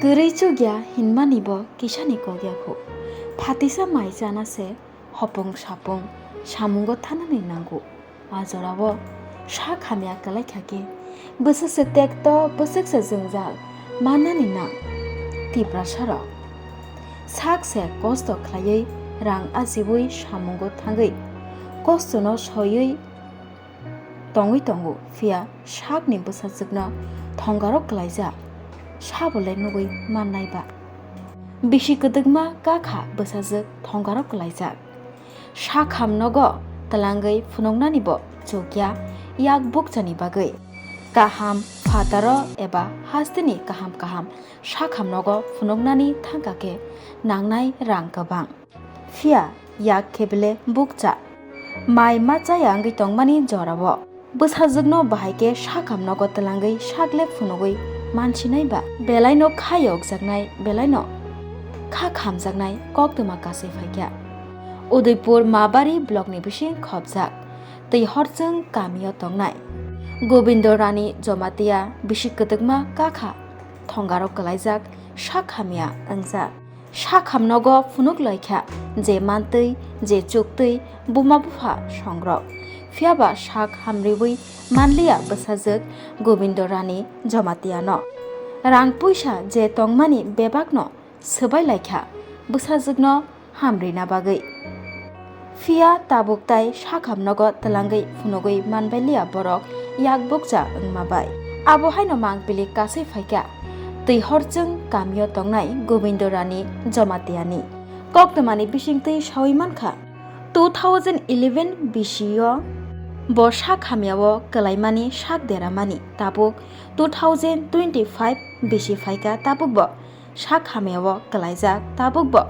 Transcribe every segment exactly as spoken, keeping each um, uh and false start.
Kwrwi chukya hinmani bo kisani kok ya kho. Phatisa mai chana se hopung sapung samungo thanani nango. A jorao sak hamya kwlai kha khe bwswk se tekto, bwswk se jwngjal mannani nang. Tiprasarok sak se kosto khlaiwi, rang ajiui samungo thangwi, kostono soiwi tongwi tongo, phiya sakni bwsajwkno thongaro kwlaijak sabo le nugwi mannai ba. Bisi kwdwkma kakha bwsajwk thongaro kwlaijak. Sak ham nogo twlangwi phunuknani bo chukya, yak bukchani bagwi. Kaham phataro eba hasteni kaham kaham sak ham nogo phunuknani thangkha khe nangnai rang kwbang. Phiya yak khe bele bukcha. Mai ma chaya wngwi tongmani jorao bwsajwkno bahai khe sak ham nogo twlangwi sak le phunugwi mansinai ba. Belaino kha yokjaknai, belaino kha khamjaknai koktwma kasui phaikha. Udaipur Mabari blockni bising khopjak twi horchwng kamio tongnai Gobindo Rani Jomatia bisi kwdwkma kakha thongaro kwlaijak sak hamya wngjak. Sak ham nogo phunuk lai kha je mantwi, je chuktwi buma bupha songrok. Phiyaba sak hamriui manliya bwsajwk Gobindo Rani Jomatia no. Rang puisa je tongmani bebak no swbai lai kha bwsajwk no hamrina bagwi. Phiya tabuk tai sak ham nogo twlangwi phunugwi manbai liya borok yak bukcha wngma bai. Abo haino mangpili kasui phaikha twi horchwng kamio tongnai Gobindo Rani Jomatiani. Koktwmani bisingtwi saui mankha, two thousand eleven bisio bo sak hamyao kwlaimani sak deramani, tabuk two thousand twenty-five bisi phaikha tabukbo sak hamyao kwlaijak, tabukbo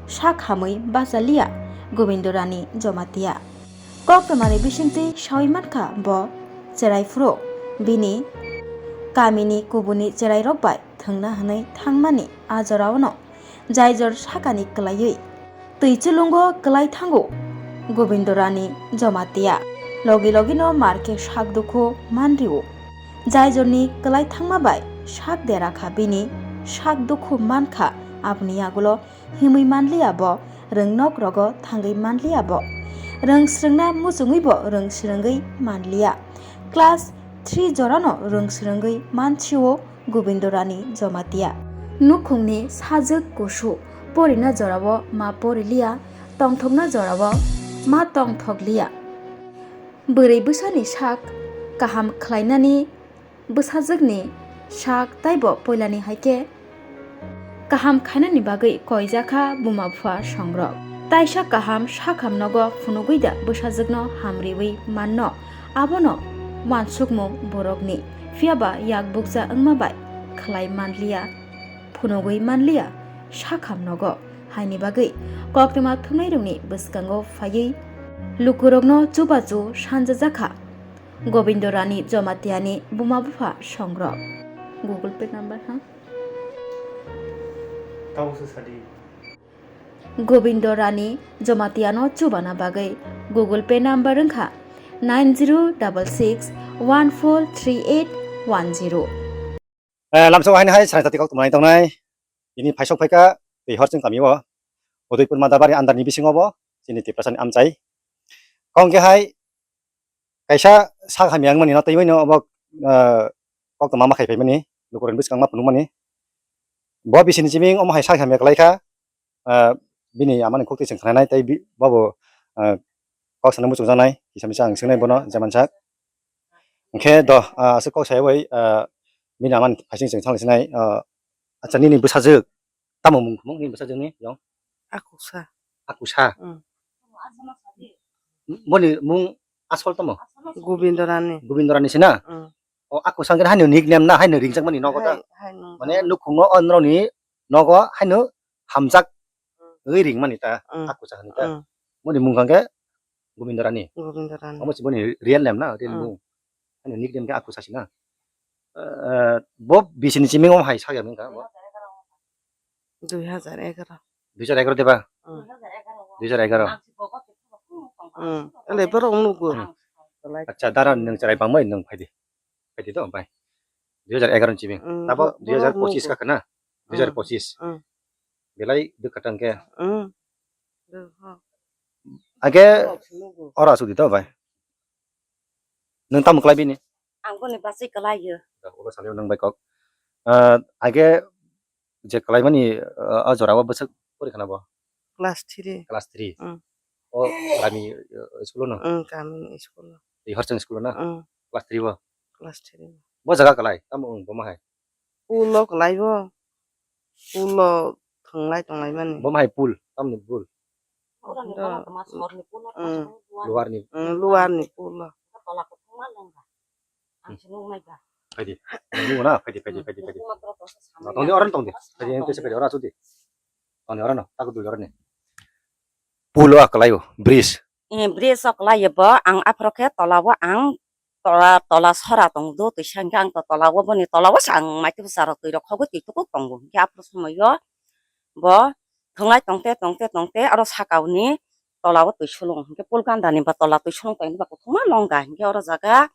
sak hamwi bachaliya Gobindo Rani Jomatia. Koktwmani bisingtwi saui mankha bo cherai phuru bini kamini kubuni cherairok bai thwngna hwnwi thangmani a joraono jaijor sakani kwlaiwi twi chulungo kwlai thango Gobindo Rani Jomatia. Logi logino mar khe sak dukhu manrio. Jaijorni kwlai thangma bai sak dera kha bini sak dukhu mankha, aboni yagulo himwi manliya bo, rwng nok rogo thangwi manliya bo. Rwng swrwngna muchungwi bo rwng swrwngwi manliya. Class three jorano rwng swrwngwi mansio Gobindo Rani Jomatia. Nukhungni sajwk kusu, porina jorao ma poriliya, tongthokna jorao ma tongthokliya. Bwrwi bwsani sak kaham khlainani bwsajwkni sak taibo poilani hai khe kaham khainani bagwi koijakha buma bupha songrok. Taisa kaham sakham nogo phunugwi da bwsajwkno hamriwi manno, abono wansukmung borokni, phiyaba yak bukcha wngma bai khlai manliya, phunugwi manliya sakham nogo. Haini bagwi koktwma thwngnairokni bwskango phaiwi lukurokno chubachu sanjajakha. Gobindo Rani Jomatiani buma bupha songrok. Google Pay number ha? Tabukse sadi. Gobindo Rani Jomatiano chubana bagwi Google Pay number wngkha nine zero double six one four three eight one zero. Eh, lamsao haino hai srang jati kok tongmani tongnai. Ini phaisok phaikha tei horchwng kamio. Udaipur Madabari andarni bisingo bo chini Tiprasani amchai. Kok hwnkhe hai kaisa sak hamya wngmani no twiwi no obo, eh, kok tongma ma khai phaimani. Lukurokni bwskang ma phunukmani. Bo bisini chiming omo hai sak hamya kwlaikha. Ah, bini amani kok twi chwng khnainai tei bi-, bobo, ah, kok sana muchungjaknai, kisa misa ang swngnai bono, je mansak. Hwnkhe do, ah, aswk kok sayawi, ah, bini amani phaising chwng thanglaiswnai, ah, acha, nini bwsajwk, tamo mung thumung nini bwsajwkni yong? Akusa. Akusa. Mm. Boni mung asol tamo? Gobindo Rani. Gobindo Rani sina? Mm. O Akusa hwnkhe haino nickname na, haino ringjakmani nogo ta? Hai, hai nung. Mane nukhungo o norokni nogo haino hamjak Mm. wi ringmani ta, Mm. Akusa hwnwi ta. Mm. Boni mung hwnkhe Gobindo Rani. Gobindo Rani. Omo se boni real name na, real Mm. mung. Ani nickname khe Akusa sina. Eh, bo bisini chiming omo hai sakya mungkha bo? Dui hajar egaro. Dui hajar egaro deba? Mm. Dui hajar egaro. Mm. Ele borok nugo. Mm. Acha, dara nwng cherai bangbai nwng phaidi. Phaidi to bai. Dui hajar egaro ni chiming. Mm, tabo bo-, dui hajar pochis borok nugo. Ka khna. dui hajar pochis. Mm. Belai duk khatang khe. Mm. Duk, ha. Age ora sudi to bai. Nung tamo kwlai bini? Ang boni bachai kwlai yo. Da, ulo salio nang bai kok. Ah, age je kwlai mani, ah, o jora o bwswk pori khana bo? Class three. Class three. Mm. O kami, ah, school no? Mm, kami school. Di Horchang school na? Mm. Class three bo? Class three. Bo jaga kwlai, tamo wng bo ma hai? Pulo kwlai bo. Pulo thwnglai tonglaimani. Bo hai pul, tamni pul. Oro ni Do-, bono toma sorni pulo mm. Luar ni. Mm, luar ni pulo. Tola kuthuma longga. Ang sinung mai ga. Phaidi. Nungo na, phaidi, phaidi, phaidi, phaidi. Tongdi oro tongdi. Phaidi, yang tesi phaidi, oro asudi. Tongdi oro no, takut dulu oro ni. Pulo akalai o, bridge. Eh, bridge akalai bo, ang aphro khe tola o ang tola, tola sora tong do, twi sangkhe ang to tola o boni tola o sang mai twi bwsa rok twi rok khogwi twi tukuk tongo. Hwnkhe aphuru somoi o bo thwnglai tongte, tongte, tongte aro saka o ni tola o twi sulung. Hwnkhe pul ganda ni ba tola twi sulung tongni ba kuthuma longga. Hwnkhe oro jaga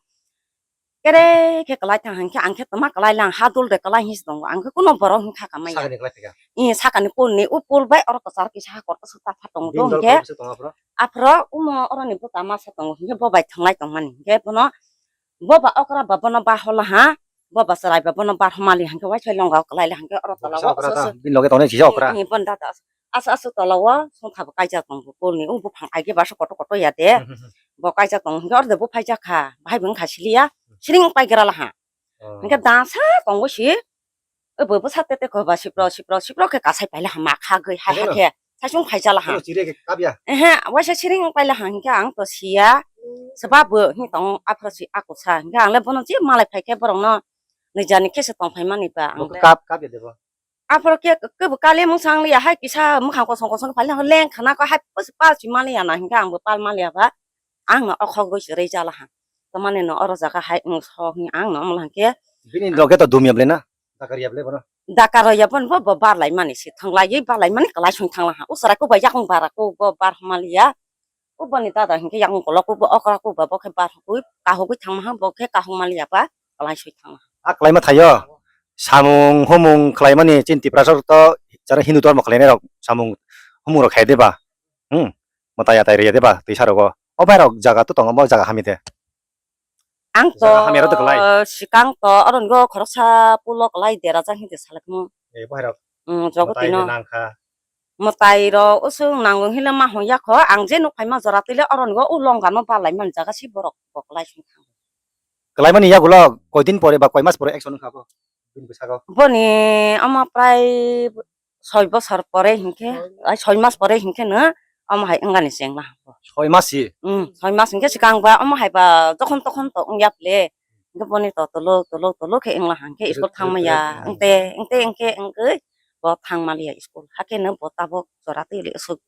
kere khe kwlai thang hwnkhe ang khe toma kwlai lang ha dul de kwlai hinwi tongo. Ang khe kuno borok hwnkha kha maya. Sakani kwlai thika? Ih, sakani pul ni, o pul bai oro kwchar kisa ha kotor swk ta pha tongo. Bini dol hwnkhe khe bwswk tongo aphro? Aphro umo oro ni buta masa tongo hwnkhe bo bai thwnglai tongmani. Hwnkhe bono Bo ba okra ba bono bar hola ha, bo ba chwrai ba bono bar homali hwnkhe waisa longa o kwlai le hwnkhe oro tola o okra ta, bini loge tongnai kisa okra. Ni bon dada aswk aswk tola o songkha bo kaijak tongo pol ni o buphang aige ba aswk kotor kotor ya de. Hmm, hmm, hmm. Bo kaijak tongo hwnkhe oro de bo phaijak kha, bahai bo wngkha siliya, hmm, siring paigra la ha. Oh. Hwnkhe dangsa tongo si. O bo bwsa tete ko ba sipro, sipro, sipro khe kasai paila ha, ma kha gwi hai ha khe. Saisung phaijala ha. Chire khe kabya? Ehe, waisa siring paila ha, hwnkhe ang to siya. Seba bo, hing tong, aphro si ako sa. Hwnkhe ang le bono je malai phai khe borok no nijani khe se tong phai mani ba. Ang le kap, kabya de bo? Aphro khe, kebo kali mung sang liya hai kisa mukhang kosong kosong paila ha, leng khana ko hai pal si maliya na, hwnkhe ang bo pal maliya ba. Ang no okhogwi se rwi jala ha. Tamani no oro jaga hai wng so hwnwi ang no omo hwnkhe. Bini loge to dumya ble na? Dakar ya ble bono? Dakar ya bon bo, bo barlai mani se thanglaiwi barlai mani kwlai song thangla ha. Usara ko bai yakung bara ko bo bar maliya. Ko boni dada hwnkhe yakung kolok ko bo okra ko ba bo khe bar hugwi kahugwi thangma ha bo khe kahung maliya ba kwlai soi thangma ha. A kwlaima thaio. Samung humung khlaimani chini Tiprasa rok to jara Hindu dhormo khlainai rok samung humung rok khai de ba? Hmm. Mwtai atai rwya de ba twisa rogo? O bai rok jaga to tongo, bo jaga hamya de? Ang to jaga hamya rok to kwlai. Sikang to oro go khoroksa pulo kwlai dera jang hinte salak mo. Eh, bo hai rok. Hmm, jogo mwtai tino. Nang kha. Mwtai rok usung nango hile ma hon yakho, ang je nuk phaima jora tile oro go u longga no balai man jaga si borok bo kwlai song thang. Kwlai mani yagulo koi din pore ba koi mas pore action kha bo? Bini bwskango. Boni omo prai soi bosor pore hinkhe, ai soi mas pore hinkhe no omo hai wngani chengla. Soi mas si? Hmm, soi mas hinkhe swkang ba omo hai ba jokhon tokhon to wngya ple. Hinkhe boni to tolo tolo tolo khe wngla hinkhe school thangmaya. Wngte wngte wngkhe wngkhe bo thangmaliya school. Hakhe no bo tabok jora twi le aswk.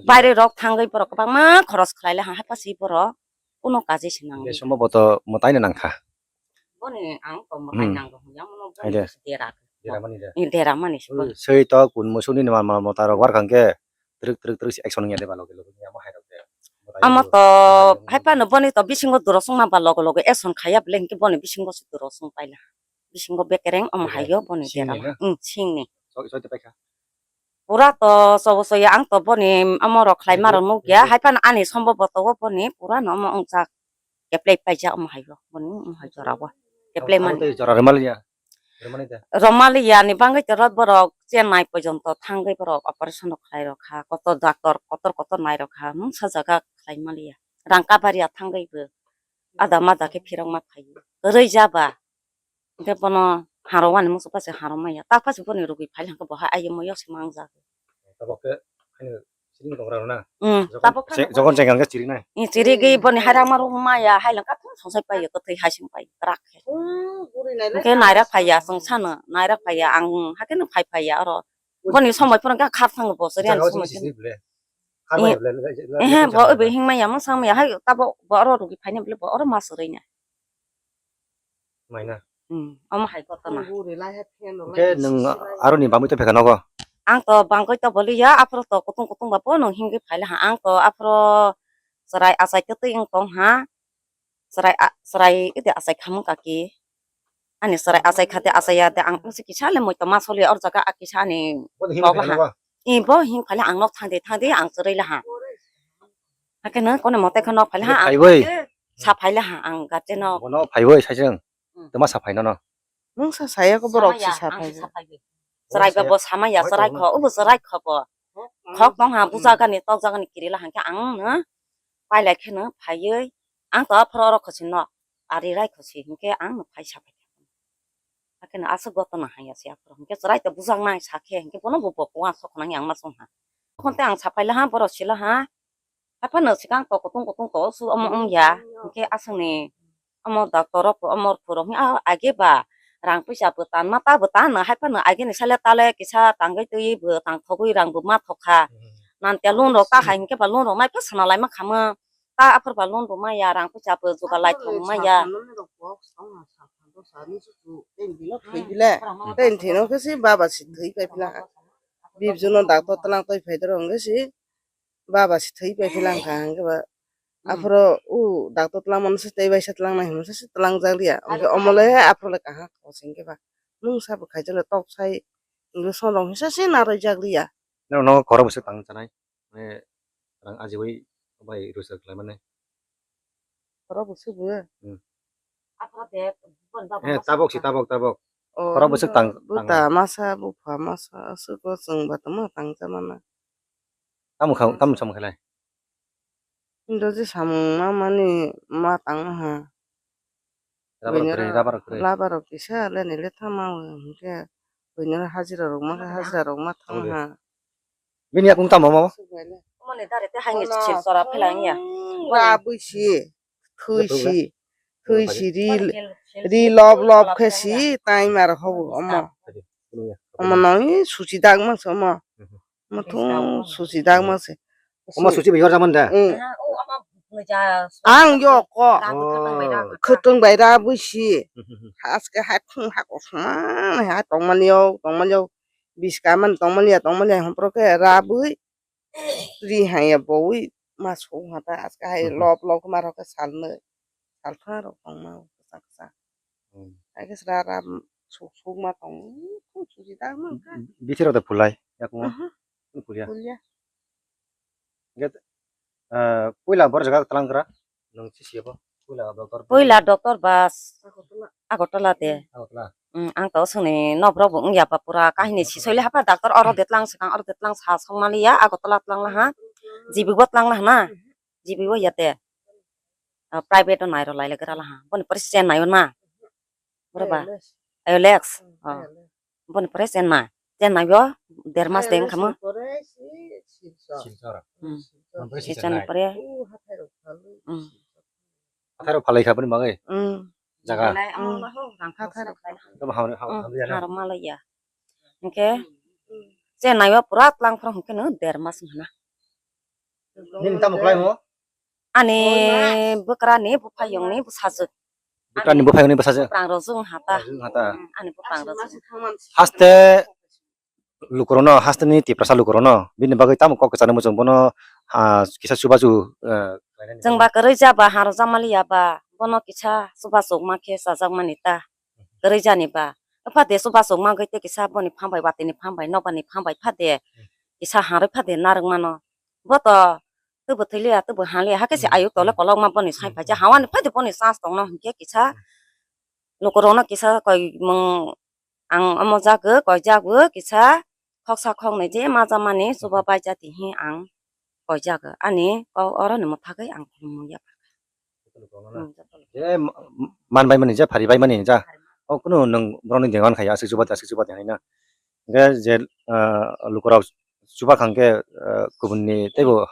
Baire rok thangwi borok kwbangma khoros khlaile ha hapasi borok kuno kaji se nang. Be somo bo to mwtai no nangkha. Boni ang tongmo hmm. Kainang rok yang mono boni dera. Dera mani da. Ni dera mani se boni. Soi to kun musuni ni mal mal mota rok war khangke truk truk truk action ya de ba loge loge ya mo hai rok de. Amo to hai pa no boni to bisingo duro songma ba loge loge action khaya bele hingke boni bisingo se duro song paila. Bisingo bekereng omo hayo boni dera. Hmm, singni. Soi soi te paikha. Pura to sobo soya ang to boni omo rok khlaima rok nukya. Hai phano ani sombo bo to boni pura no omo wngjak. Keplai paijak omo hayo boni omo hai jora o. Keplai mani. Jora rwmaliya. Rwmani da. Rwmaliya ni bangwi to rot borok Chennai porjonto thangwi borok operation rok khlai rok kha. Kotor doctor kotor kotor nai rok kha. Mungsa jaga khlai maliya. Rang kabariya thangwi bo. Ada mada khe phirok ma phaio. Kwrwi jaba. Hingke bono harwani muchuk bai se harwmaya. Tak bai se boni rugwi phai hingke bo hai ayung mo yok se mangjak. Tabok khe haino siring tongra rw na? Hmm, tabok khe jokon jengkang khe chiriknai? Hmm, chirigwi boni hai rangma rwmaya, hai langka thung songsai paio, kwthwi hai sing paio, kwrak khe. Hmm, buri nailai. Hingke nairak phaiya, chwng sano nairak phaiya, ang hakhe no phai phaiya oro. Boni somoi phano kha khar thango bo, chwriani somoi phano. Ehe, bo obo hingmaya, mosang maya, hai tabok bo oro rugwi phainai bole bo oro ma chwrwinai. Maina. Hmm, omo hai kotoma. Hingke nwng aroni bangwi tongphaikha nogo? Ang to bangwi to boliya, aphuru to kutung kutung ba bono hingwi phaila ha. Ang to aphuru chwrai achai kwtwi wng tong ha. Chwrai a-, chwrai ede achai khamung kaki. Ani chwrai achai kha de, achai ya de, ang wngse kisa le moi tongma soli, or jaga a kisa ani kok laha. I bo him khaile ang nok thang de, thang de, ang chwrai laha. Hakhe no kono mote kha nok phai laha, ang phaiwi. Sa phai laha, ang guardian no. Bono phaiwi sai chwng. Hmm. Tama sa phai nono. Nwng sa saya ko borok si sa phai. Chwrai ba bo sama ya, chwrai kho, ubo chwrai kho bo. Khok tong ha, buja gani, tok jagani kiri laha khe ang no. Pailai kheno phaiwi, ang to aphuru oro khosi nok, ari rai khosi, hinkhe ang no phai sa phai. Hakheno aswk gotona hanya se aphuru, hinkhe chwrai to bujak nai sakhe, hinkhe bono bo bo kuwa sok nang yang ma song ha. Khonte ang saphai laha, borok sila ha. Haphano swkang to kutung kutung to su omo wng ya, hinkhe aswkni omo doctor rok, omo rok phuru hi, ah, age ba rang puisa bo tanma, ta bo tan no, hai phano age ni sale tale kisa tangwi twi bo tang thogwi rang bo ma thok kha. Hmm. Nan tia loan rok ta hai hinkhe ba loan rok nai phano sana lai ma kha mo. Ta aphuru ba loan bo ma ya, rang puisa bo jugal lai thok ma ya. Tei thino khe si baba si thwi pai phila. Bibjuno doctor tlang twi phai doro hwnkhe si. Baba se thwi pai philang kha, hwnkhe ba aphuru o doctor twlangmano se tei bai se twlangnai hwnwi se twlangjak liya. Hwnkhe omo le aphuru le kaham kha se hwnkhe ba. Nwng sabo khaijak le tok sai, hwnkhe songrok hwnsa se narwk jak liya. Nang no khoro bwswk tang chanai, mane rang ajiwi bai rwchap khlai mani. Khoro bwswk bo? Hmm. Eh, tabok si, tabok, tabok. Oh, khoro bwswk tang, buta masa, bupha masa, aswk o chwng ba tongma tang cha mana. Tamo kha, tamo samung khailai? Indo je samung ma mani ma tang ha. Rubber kwrwi, rubber kwrwi. Rubber rok kisa le ni le thama o, hinkhe buini hajira rok ma kha, hajira rok ma thang ha. Bini yakung tamo mo? Mone dare te haini sil sora phelang ya. Ra bui si, thui si, thui si ri, ri lob lob khe si, tai mar hobo omo. Omo nang suchi dak ma se omo. Muthung suchi dak ma se. Omo suchi bai horjak man da? Mm. Ang yo ko. Oh. Khwtwng bai ra bui si. Haske hai khung ha kosong hai tongmani yo, tongmani yo. Biska man tongmani ya, tongmani ya, hopro khe ra bui. Ri hai ya bui ma song ha ta, haske hai lob lob ma rok khe sal nwi. Sal phang rok tongma kisa kisa. Hmm. Hai khe sra ra suk suk ma tong, khu suji da ma kha. Bithi rok da phulai, yak mo. Aha. Phulya. Phulya. Get, eh, puila bor jaga tlang kra, nung si siya bo. Puila doctor. Puila doctor bas. Agartala. Agartala de. Agartala. Hmm, ang to sini nobrok bo wngya pa pura kahini sisoi le hapa doctor oro de tlang swkang, oro de tlang sa song mali ya, Agartala tlang laha. G B bo tlang laha na. G B o ya te. Ah, private o nairo lai le gra laha. Boni pore Chennai o na. Boro ba? I L S. I L S. Oh. I L S. Boni pore Chennai. Chennai o der mas de wngkha mo. Silchar. Hmm. Boni pore Silchar ni pore. Hmm. Hathai rok phalai kha boni bagwi. Hmm. Jaga. Hmm. Hathai rok. Tamo hamri, ham-, hmm, hamri ya na? Harok malai ya. Hingke Chennai o pura tlang phano hingke no der mas wngkha na. Nini tamo kwlai mo? Ani bwkrani buphayungni bwsajwk. Bwkrani buphayungni bwsajwk? Buprang rojwng hata. Rojwng hata. Hmm, ani buprang rojwng. Haste lukurokno, hasteni Tiprasa lukurokno bini bagwi tamo kok kwchangni muchung bono, ah, kisa chubachu, eh, khlainani. Chwng ba kwrwi ja ba, haro jamaliya ba, bono kisa chubachukma khe chajakmani ta. Kwrwi jani ba. Wngkha de chubachukma wngwi tei kisa boni phambai, watini phambai, nokbarni phambai kha de. Kisa harwi kha de narwk mano. Bo to Teibo thwi liya, teibo ha liya, hakhe se ayuk tole kolokma boni sai phaikha. Hawani phai de boni chance tongno hinkhe kisa lukurokno kisa koi mung ang omo jagwi, koi jagwi kisa khoksa khoknwi je ma jamani chuba bai jati hi ang koi jagwi. Ani kok oroni mwthagwi ang khulumung ya. Hmm, joto. Je ma-, man bai mani je, phari bai mani ja. O kunu nwng borokni dengwan khai aswk chuba, aswk chuba hinwi na. Hinkhe je, ah, lukurok chuba kha hwnkhe, eh, kubunni teibo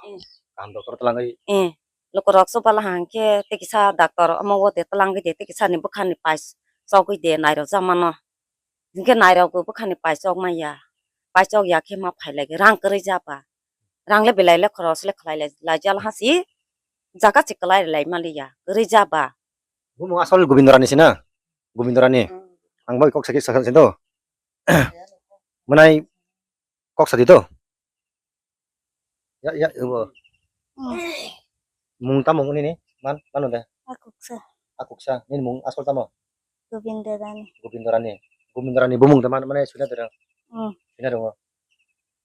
kaham doctor twlangwi. Eh, lukurok chuba laha hwnkhe tei kisa doctor omo o de twlangwi de, tei kisa ni bwkhani pais chogwi de nairok ja mano. Hinkhe nairok bo bwkhani pais chok manya. Pais chok ya khe ma phai lai rang kwrwi ja ba. Rang le belai le khorok le khlai lai, lai ja laha si jaga se kwlai lai maliya kwrwi ja ba. Bumung asol Gobindorani sina? Gobindorani. Hmm. Ang bai kok sakhe sakhe do. Mwnai kok sadi do. Ya, ya, ibo. Hmm. Mung tamo nini? Man, mano de? Akuksa. Akuksa. Nini mung asol tamo? Gobindo Rani. Gobindo Rani. Gobindo Rani bumung de man, mane suna de rang. Hmm. Suna rang.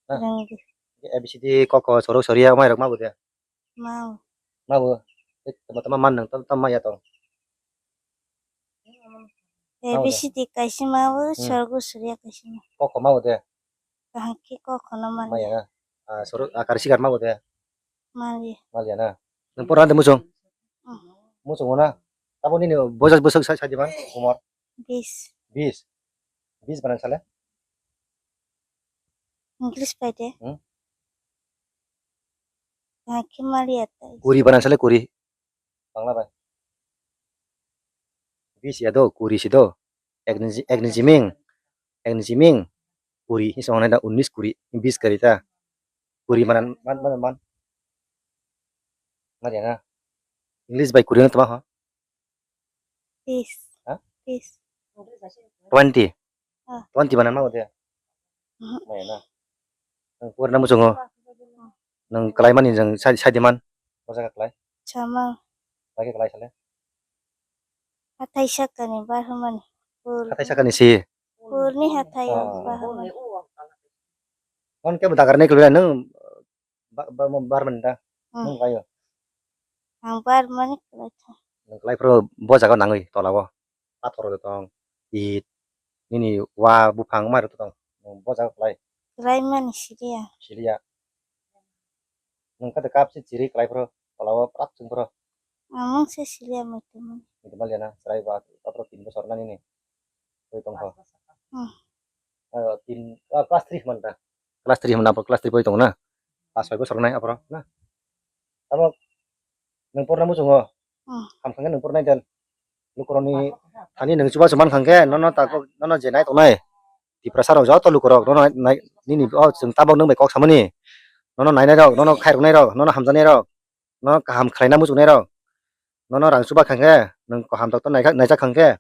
Ha? Rang di. A B C D koko sorok soria mai rok ma bude. Mau. Mau. Eh, tama tama man nang tam tam maya tong. A B C D kaisa mau, hmm, sorgo surya kaisa mau. Koko mau de. Kaham khe koko no mali. Maya na. Ah, sorgo, ah, kari sigar mau de. Mali. Mali na. Nang pora de musung. Hmm. Musung na. Tabo nini bojas bwswk sai sai de man umor. Bis. Bis. Bis banan sale. English pai de. Hmm? Kaham khe mali ata. Kuri banan sale kuri. Bangla bai. Bis ya do, kuri si do. Ek ni, ek ni jiming, ek ni jiming, kuri. Hi song nai da, unis kuri, bis kari ta. Kuri manan, man, man, man. Mar ya na. English bai kuri na tama ha? Bis. Ha? Bis. Twenty. Ah. Twenty banan ma de. Mhm. Maya na. Nang pura na muchungo. Nang kalai mani jang sai, sai de man. Bosa ka kalai. Sama. Lagi kalai sale. Hathai sakani bahmani. Pur. Hathai sakani si. Purni hathai, ah, bahmani. Non ke dagar ne kalai nang. Ba, ba, mo bar mani da. Hmm. Nung kayo. Ang bar mani kalai tha. Nung kalai phuru bo jaga nangwi tola o. Pathor rok tong. It. Nini wa buphang mai rok tong. Nung bo jaga kalai. Kalai mani siliya. Siliya. Nung kate kap si chiri kalai phuru tola o prak chung phuru. Amung se siliya muitu mani. Muitu maliya na. Chwrai ba, ba phuru tin bosor na nini. Koi tong kho. Hmm. Ah, tin, ah, class three man da. Class three hwnna, class three pori tongo na? Pass bai bwswk nai aphoro na? Tamo nwng porna muchungo? Hmm. Ham khangkhe nwng pornai den. Lukurokni thani nwng chubachu man khangkhe nono tako, nono je nai tongnai. Tiprasa rok joto lukurok nono nai, nini o chwng tabok nwng bai kok samani. Nono nainai rok, nono khairoknai rok, nono hamjaknai rok, nono kaham khlaina muchungnai rok. Nono rang chuba khangkhe, nwng kaham doctor naijak khangkhe,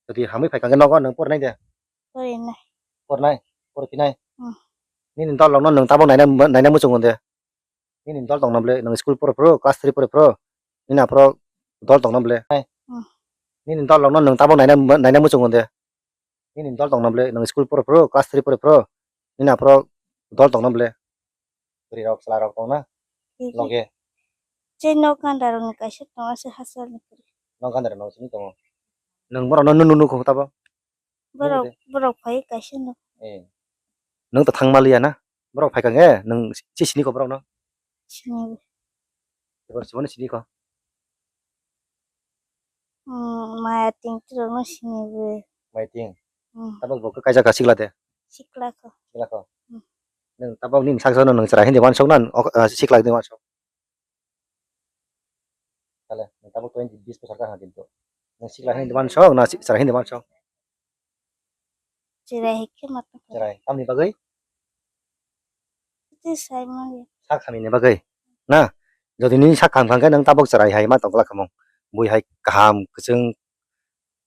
jodi hamwi phai khangkhe nogo nwng pornai de. Porinai. Pornai, pori phinai. Hmm. Nini dol rokno nwng tabok naina, naina muchungo de. Nini dol tongno ble, nwng school poro phuru, class three poro phuru. Nini aphuru dol tongno ble. Hmm. Nini dol rokno nwng tabok naina, naina muchungo de. Nini dol tongno ble, nwng school poro phuru, class three poro phuru. Nini aphuru dol tongno ble. Bwrwi rok, chwla rok tongna. Loge. Che nok ganda rokni kaisa tongo, se hachal ni kwrwi. Nok ganda rokno sini tongo. Nwng borokno nunu nukho tabok? Borok, nukho de. Borok phai kaisa nuk. Eh. Nwng to thang maliya na? Borok phai kha khe nwng si sini kho borokno? Sini. Borok sini kho. Hmm, maya ting tirok no sini bo. Maya ting. Hmm. Tabok bo kaisa ka sikla de. Sikla kho. Sikla kho. Hmm. Nwng tabok nini saksa no nwng chwrai hindi wansok na, ok, ah, sikla hindi wansok. Tale, nwng tabok twenty bis bosor ka ha kintu. Nwng sikla hindi wansok na si-, chwrai hindi wansok. Chwrai hai khe ma tong kha. Chwrai. Tamni bagwi? Tei sai manya. Sak hamya ni bagwi. Na? Jodi nini sak ham kha khe nwng tabok chwrai hai ma tong glak khamung. Bui hai kaham, kwchwng,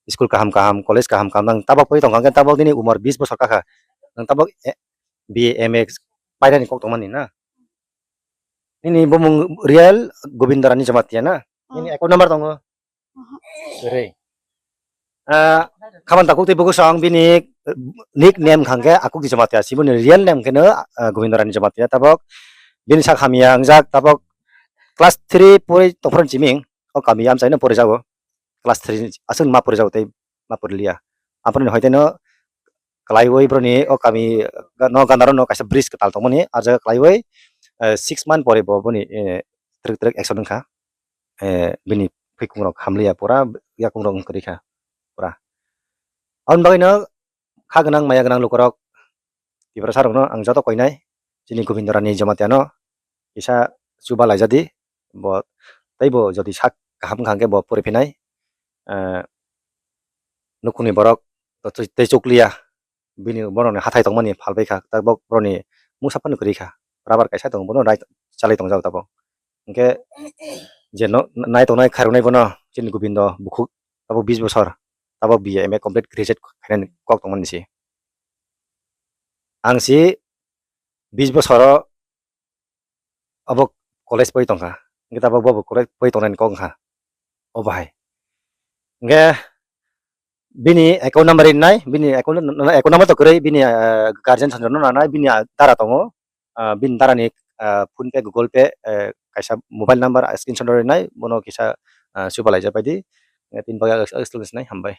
school kaham kaham, college kaham kaham, nwng tabok pori tong kha khe tabok nini umor bis bosor ka kha. Nwng tabok, eh, B A, M A painani kok tongmani na? Nini bumung real Gobindo Rani Jamatia na? Nini, hmm, account number tongo? Oho. Kwrwi. Ah, khaman takuk tei bukusa ang bini, eh, nickname khangkhe Akuk di Jamatia, siboni real name kheno, ah, Gobindo Rani Jamatia. Tabok bini sak hamya wngjak, tabok class three pori tongphuru chiming, o kami amchaino porijago. Class three aswk ma porijago tei ma poriliya. Aphuru hoiteno kwlaiwi boroni o kami no gandaro no kaisa bridge kwtal tongmani, ah jaga kwlaiwi, eh, six month pore bo boni, eh, twrwk twrwk action wngkha. Eh, bini phuikhungrok hamliya pura, yakungrok wng kwrwi kha pura. Aboni bagwino kha gwnang maya gwnang lukurok, Tiprasa rokno ang joto koinai, chini Gobindo Rani Jamatia no kisa chuba laijadi, bo teibo jodi sak kaham wngkha hwnkhe bo pori phinai, eh, nukhungni borok tei chukliya. Bini borokni hathai tongmani phalbai kha, tabok borokni mungsa phano kwrwi kha, rubber kaisa tongo, bono rai chalai tongjak tabok. Hinkhe je no nai tongnai khairoknai bono chini Gobindo bukhuk tabok bis bosor, tabok B A M A complete graduate khainani kok tongmani se. Ang se bis bosoro obo college poi tongkha, hinkhe tabok bo college poi tongnani kok wngkha, o bahai. Hinkhe Bini account number rinai, bini account, account number to kwrwi, bini, ah, guardian sanjorno nanai, bini, ah, dara tongo. Ah, bini darani, ah, PhonePe, Google Pay, eh, kaisa mobile number, ah, screenshot rinai, bono kisa, ah, supalaijak baidi. Eh, bini bagwi ang explanation nai, hambai.